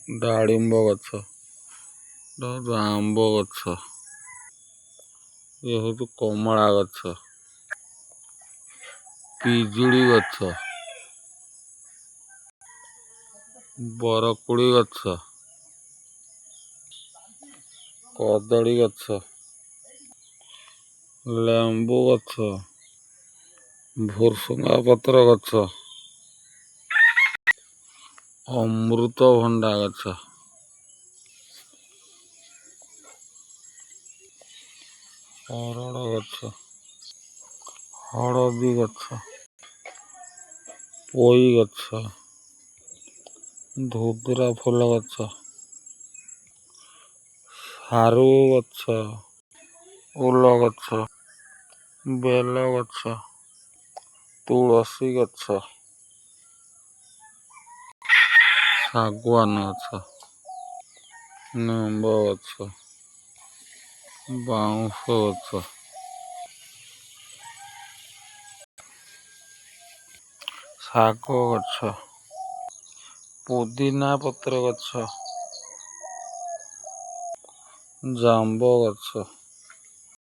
ଡାଳିମ୍ବ ଗଛ, ଏଟା ହଉଛି ଆମ୍ବ ଗଛ, ଇଏ ହଉଛି କମଳା ଗଛ, ପିଜୁଳି ଗଛ, ବରକୋଳି ଗଛ, କଦଳୀ ଗଛ, ଲେମ୍ବୁ ଗଛ, ଭୁର୍ସୁଙ୍ଗା ପତ୍ର ଗଛ, ଅମୃତଭଣ୍ଡା ଗଛ, ହରଡ଼ ଗଛ, ହଳଦୀ ଗଛ, ପୋଇ ଗଛ, ଧୁଦୁରା ଫୁଲ ଗଛ, ସାରୁ ଗଛ, ଓଲ ଗଛ, ବେଲ ଗଛ, ତୁଳସୀ ଗଛ, ଶାଗୁଆନ ଗଛ, ନିମ୍ବ ଗଛ, ବାଉଁଶ ଗଛ, ଶାଗ ଗଛ, ପୋଦିନା ପତ୍ର ଗଛ, ଜାମ୍ବ ଗଛ।